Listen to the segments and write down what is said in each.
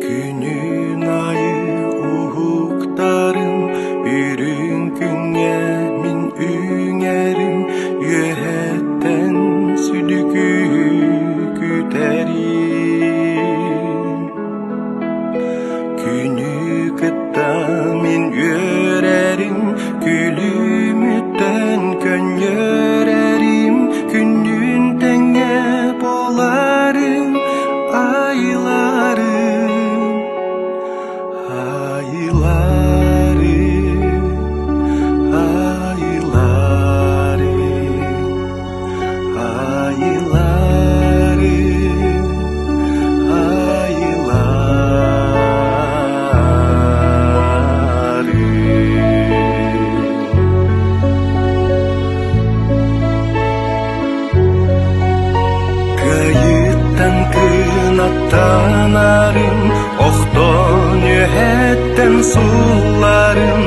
Күнүн аайы уһуктарым, үрүҥ күҥҥэ мин үҥэрим, үөһэттэн сүдү күүһү күтэрим. Күнү кытта мин үөрэрим, күлүмүттэн көнньөрөрүм, күннүүн тэҥҥэ буоларым, айыларым, айыларым, айыларым, айыларым, айыларым. Кыайыттан кынаттанарым, охтон үөһэттэн сулларым,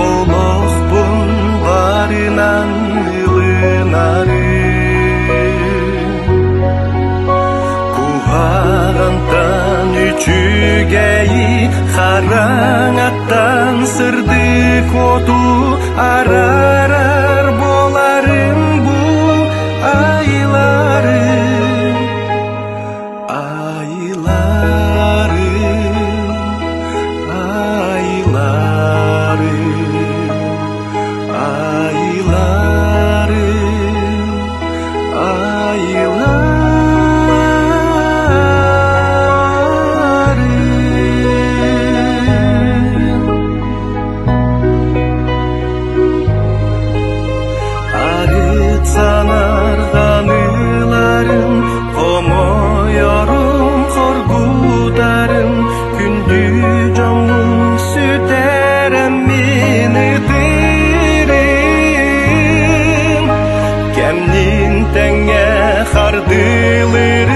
олохпун барынан ылынарым. Куһаҕантан үчүгэйи, хараҥаттан сырдык уоту араарар буоларым бу Айларым, айларым, айларым, айларым, айларым. Арыт санарҕаныыларым, хомойорум, хоргутарым, күндү дьоммун сүтэрэммин ытыырым. Кэмнин тэҥҥэ хардыылыыр.